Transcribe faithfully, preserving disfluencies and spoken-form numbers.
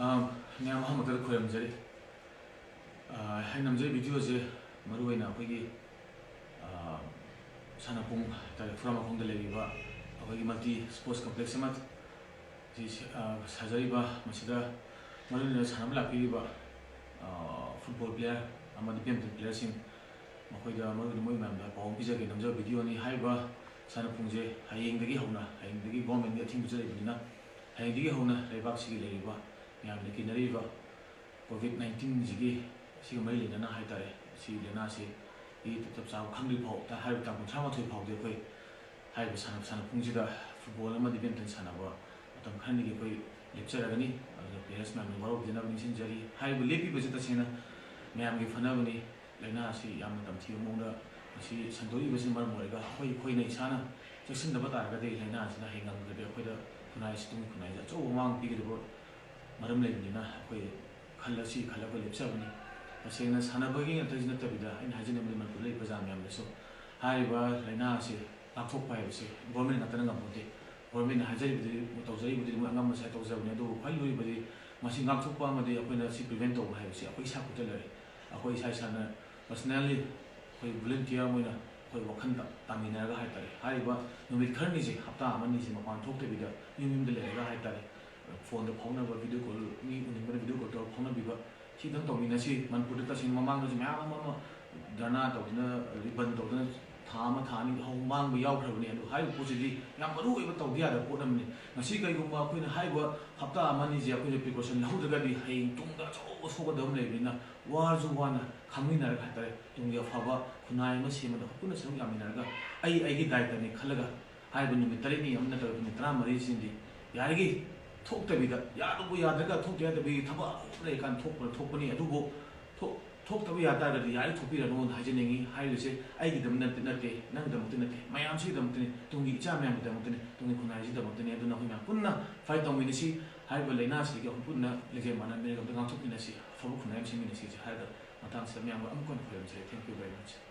ꯑꯥ, ꯃꯌꯥꯝ ꯑꯍꯥꯟꯕꯗ ꯈꯨꯔꯨꯝꯖꯔꯤ꯫ ꯑꯥ, ꯑꯩ ꯅꯝꯖꯔꯤꯕ video ꯁꯦ ꯃꯔꯨꯑꯣꯏꯅ ꯑꯩꯈꯣꯏꯒꯤ, ꯑꯥ, ꯁꯥꯟꯅꯄꯨꯡ ꯍꯥꯏꯇꯥꯔꯦ, ꯐꯨꯔꯥꯃꯈꯣꯡꯗ ꯂꯩꯔꯤꯕ ꯑꯩꯈꯣꯏꯒꯤ multi sports complex ꯑꯃ ꯁꯤ, ꯑꯥ, ꯁꯥꯖꯔꯤꯕ, ꯃꯁꯤꯗ ꯃꯔꯨꯑꯣꯏꯅ ꯁꯥꯟꯅꯕ ꯂꯥꯛꯄꯤꯔꯤꯕ, ꯑꯥ, football player ꯑꯃꯗꯤ badminton player ꯁꯤꯡ, ꯃꯈꯣꯏꯗ ꯃꯔꯨꯑꯣꯏꯅ ꯃꯣꯏ ꯃꯌꯥꯝꯗ ꯄꯥꯎ ꯑꯃ ꯄꯤꯖꯒꯦ ꯅꯝꯖꯕ video ꯅꯤ꯫ ꯍꯥꯏꯔꯤꯕ ꯁꯥꯟꯅꯄꯨꯡꯁꯦ ꯍꯌꯦꯡꯗꯒꯤ ꯍꯧꯅ, ꯍꯌꯦꯡꯗꯒꯤ government ꯀꯤ ꯑꯊꯤꯡꯕꯁꯨ ꯂꯩꯕꯅꯤꯅ, ꯍꯌꯦꯡꯗꯒꯤ ꯍꯧꯅ ꯂꯩꯕꯥꯛꯁꯤꯒꯤ ꯂꯩꯔꯤꯕ ꯃꯌꯥꯝꯅ ꯀꯤꯅꯔꯤꯕ COVID nineteen ꯁꯤꯒꯤ, ꯁꯤꯒ ꯃꯔꯤ ꯂꯩꯅꯅ ꯍꯥꯏꯇꯥꯔꯦ, ꯁꯤ ꯂꯥꯏꯅꯥꯁꯤ ꯆꯞ ꯆꯥꯕ ꯈꯪꯗ꯭ꯔꯤ ꯐꯥꯎ, ꯍꯥꯏꯔꯤꯕ ꯇꯥꯡ ꯀꯨꯟꯊ꯭ꯔꯥ ꯃꯥꯊꯣꯏ ꯐꯥꯎꯗꯤ ꯑꯩꯈꯣꯏ ꯍꯥꯏꯔꯤꯕ ꯁꯥꯟꯅ-, ꯁꯥꯟꯅꯄꯨꯡꯁꯤꯗ football ꯑꯃꯗꯤ badminton ꯁꯥꯟꯅꯕ ꯃꯇꯝ ꯈꯔꯅꯤꯒꯤ ꯑꯩꯈꯣꯏ ꯂꯦꯞꯆꯔꯒꯅꯤ꯫ ꯑꯗꯨꯅ players ꯃꯌꯥꯝꯅ ꯋꯥꯔꯧꯕꯤꯗꯅꯕ ꯅꯤꯡꯁꯤꯡꯖꯔꯤ꯫ ꯍꯥꯏꯔꯤꯕ ꯂꯦꯞꯄꯤꯕꯁꯤ ꯇꯁꯦꯡꯅ ꯃꯌꯥꯝꯒꯤ ꯐꯅꯕꯅꯤ꯫ ꯂꯥꯏꯅꯥ ꯑꯁꯤ ꯌꯥꯝꯅ ꯇꯝꯊꯤꯕ ꯃꯑꯣꯡꯗ ꯃꯁꯤ ꯁꯟꯗꯣꯛꯏꯕꯁꯤꯅ ꯃꯔꯝ ꯑꯣꯏꯔꯒ ꯑꯩꯈꯣꯏ, ꯑꯩꯈꯣꯏꯅ ꯏꯁꯥꯅ ꯆꯦꯛꯁꯤꯟꯗꯕ ꯇꯥꯔꯒꯗꯤ ꯂꯥꯏꯅꯥ ꯑꯁꯤꯅ ꯍꯌꯦꯡ ꯉꯝꯗ꯭ꯔꯗꯤ ꯑꯩꯈꯣꯏꯗ ꯈꯨꯟꯅꯥꯏ ꯑꯁꯤ, ꯇꯨꯡꯒꯤ ꯈꯨꯟꯅꯥꯏꯗ ꯑꯆꯧꯕ ꯑꯃꯥꯡꯕ ꯄꯤꯒꯗꯕ ꯃꯔꯝ ꯂꯩꯕꯅꯤꯅ ꯑꯩꯈꯣꯏ ꯈꯜꯂ-, ꯁꯤ ꯈꯜꯂꯒ ꯑꯩꯈꯣꯏ ꯂꯦꯞꯆꯕꯅꯤ꯫ ꯇꯁꯦꯡꯅ ꯁꯥꯟꯅꯕꯒꯤ ꯉꯥꯛꯇꯁꯨ ꯅꯠꯇꯕꯤꯗ ꯑꯩꯅ ꯍꯥꯏꯖꯅꯤꯡꯕꯗꯤ ꯃꯅꯤꯄꯨꯔꯗ ꯂꯩꯔꯤꯕ ꯄ꯭ꯔꯖꯥ ꯃꯌꯥꯝꯗꯁꯨ ꯍꯥꯏꯔꯤꯕ ꯂꯥꯏꯅꯥ ꯑꯁꯤ ꯉꯥꯛꯊꯣꯛꯄ ꯍꯥꯏꯕꯁꯤ government ꯉꯥꯛꯇꯅ ꯉꯝꯄꯣꯟꯇꯦ꯫ Government ꯅ ꯍꯥꯏꯖꯔꯤꯕꯗꯨꯗꯤ, ꯇꯧꯖꯔꯤꯕꯗꯨꯗꯤ ꯃꯣꯏ ꯑꯉꯝꯕ ꯁꯥꯏ ꯇꯧꯖꯕꯅꯤ꯫ ꯑꯗꯨꯕꯨ ꯈ꯭ꯋꯥꯏ ꯂꯨꯔꯤꯕꯗꯤ ꯃꯁꯤ ꯉꯥꯛꯊꯣꯛꯄ ꯑꯃꯗꯤ ꯑꯩꯈꯣꯏꯅ ꯁꯤ prevent ꯇꯧꯕ ꯍꯥꯏꯕꯁꯤ ꯑꯩꯈꯣꯏ ꯏꯁꯥ ꯈꯨꯠꯇ ꯂꯩꯔꯦ꯫ ꯑꯩꯈꯣꯏ ꯏꯁꯥ ꯏꯁꯥꯅ personally ꯑꯩꯈꯣꯏ volunteer ꯑꯃ ꯑꯣꯏꯅ ꯑꯩꯈꯣꯏ ꯋꯥꯈꯜ ꯇꯥꯃꯤꯟꯅꯔꯒ ꯍꯥꯏꯇꯥꯔꯦ, ꯍꯥꯏꯔꯤꯕ ꯅꯨꯃꯤꯠ ꯈꯔꯅꯤꯁꯦ, ꯍꯞꯇꯥ ꯑꯃꯅꯤꯁꯦ ꯃꯄꯥꯟ ꯊꯣꯛꯇꯕꯤꯗ ꯌꯨꯝ ꯌꯨꯝꯗ ꯂꯩꯔꯒ ꯍꯥꯏꯇꯥꯔꯦ, phone ꯗ ꯐꯥꯎꯅꯕ, video call, ꯃꯤ ꯎꯅꯤꯡꯕꯅ video call ꯇꯧꯔꯒ ꯐꯥꯎꯅꯕꯤꯕ, ꯁꯤꯗꯪ ꯇꯧꯃꯤꯟꯅꯁꯤ꯫ ꯃꯅꯤꯄꯨꯔꯗ ꯇꯁꯦꯡꯅ ꯃꯃꯥꯡꯗꯁꯨ ꯃꯌꯥꯝ ꯑꯃ ꯙꯔꯅꯥ ꯇꯧꯗꯅ, ꯔꯤ ꯕꯟ ꯇꯧꯗꯅ ꯊꯥ ꯑꯃ, ꯊꯥ ꯑꯅꯤ ꯍꯧ-, ꯃꯥꯡꯕ ꯌꯥꯎꯈ꯭ꯔꯕꯅꯤ꯫ ꯑꯗꯨ ꯍꯥꯏꯔꯤꯕ ꯄꯣꯠꯁꯤꯗꯤ ꯌꯥꯝ ꯃꯔꯨ ꯑꯣꯏꯕ, ꯇꯧꯗ ꯌꯥꯗꯕ ꯄꯣꯠ ꯑꯃꯅꯤ꯫ ꯉꯁꯤ ꯀꯩꯒꯨꯝꯕ ꯑꯩꯈꯣꯏꯅ ꯍꯥꯏꯔꯤꯕ ꯍꯞꯇꯥ ꯑꯃ ꯑꯅꯤꯁꯦ ꯑꯩꯈꯣꯏꯅ precaution ꯂꯧꯍꯧꯗ꯭ꯔꯒꯗꯤ ꯍꯌꯦꯡ ꯇꯨꯡꯗ ꯑꯆꯧꯕ ꯁꯣꯛꯀꯗꯕ ꯑꯃ ꯂꯩꯕꯅꯤꯅ, ꯋꯥꯔꯁꯨ ꯋꯥꯅ ꯈꯪꯃꯤꯟꯅꯔꯒ ꯍꯥꯏꯇꯥꯔꯦ, ꯇꯨꯡꯒꯤ ꯑꯐꯕ ꯈꯨꯟꯅꯥꯏ ꯑꯃ ꯁꯦꯝꯕꯗ ꯑꯩꯈꯣꯏ ꯄꯨꯟꯅ ꯁꯔꯨꯛ ꯌꯥꯃꯤꯟꯅꯔꯒ ꯑꯩ ꯑꯩꯒꯤ ꯗꯥꯏꯇꯅꯤ ꯈꯜꯂꯒ ꯍꯥꯏꯔꯤꯕ ꯅꯨꯃꯤꯠ ꯇꯔꯦꯠꯅꯤ ꯑꯃ ꯅꯠꯇ꯭ꯔꯒ ꯅꯨꯃꯤꯠ ꯇꯔꯥꯃꯔꯤꯁꯤꯡꯗꯤ ꯌꯥꯔꯤꯈꯩ ꯊꯣꯛꯇꯕꯤꯗ, ꯌꯥꯗꯕꯨ ꯌꯥꯗ꯭ꯔꯒ ꯊꯣꯛꯇ ꯌꯥꯗꯕꯒꯤ ꯊꯕꯛ ꯑꯃ ꯂꯩꯔꯀꯥꯟꯗ ꯊꯣꯛꯄꯅ ꯊꯣꯛꯄꯅꯤ꯫ ꯑꯗꯨꯕꯨ ꯊꯣꯛ-, ꯊꯣꯛꯇꯕ ꯌꯥ ꯇꯥꯔꯒꯗꯤ ꯌꯥꯔꯤꯈꯩ ꯊꯣꯛꯄꯤꯔꯅꯨꯅ ꯍꯥꯏꯖꯅꯤꯡꯉꯤ꯫ ꯍꯥꯏꯔꯤꯕꯁꯦ ꯑꯩꯒꯤꯗꯃꯛ ꯅꯠꯇꯦ, ꯅꯠꯇꯦ, ꯅꯪꯒꯤꯗꯃꯛꯇ ꯅꯠꯇꯦ, ꯃꯌꯥꯝꯁꯤꯒꯤꯗꯃꯛꯇꯅꯤ, ꯇꯨꯡꯒꯤ ꯏꯆꯥ ꯃꯌꯥꯝꯒꯤꯗꯃꯛꯇꯅꯤ, ꯇꯨꯡꯒꯤ ꯈꯨꯟꯅꯥꯏꯁꯤꯒꯤꯗꯃꯛꯇꯅꯤ꯫ ꯑꯗꯨꯅ ꯑꯩꯈꯣꯏ ꯃꯌꯥꯝ ꯄꯨꯟꯅ fight ꯇꯧꯃꯤꯟꯅꯁꯤ꯫ ꯍꯥꯏꯔꯤꯕ ꯂꯥꯏꯅꯥꯁꯤꯗꯒꯤ ꯑꯩꯈꯣꯏ ꯄꯨꯟꯅ ꯂꯤꯡꯖꯦꯜ ꯃꯥꯟꯅ ꯃꯤꯔꯛ ꯑꯃꯗ ꯉꯥꯛꯊꯣꯛꯃꯤꯟꯅꯁꯤ, ꯑꯐꯕ ꯈꯨꯟꯅꯥꯏ ꯑꯃ ꯁꯦꯝꯃꯤꯟꯅꯁꯤ ꯍꯥꯏꯔꯒ ꯃꯇꯥꯡꯁꯤꯗ ꯃꯌꯥꯝꯒ ꯑꯃꯨꯛ ꯍꯟꯅ ꯈꯨꯔꯨꯝꯖꯔꯤ꯫ Thank you very much꯫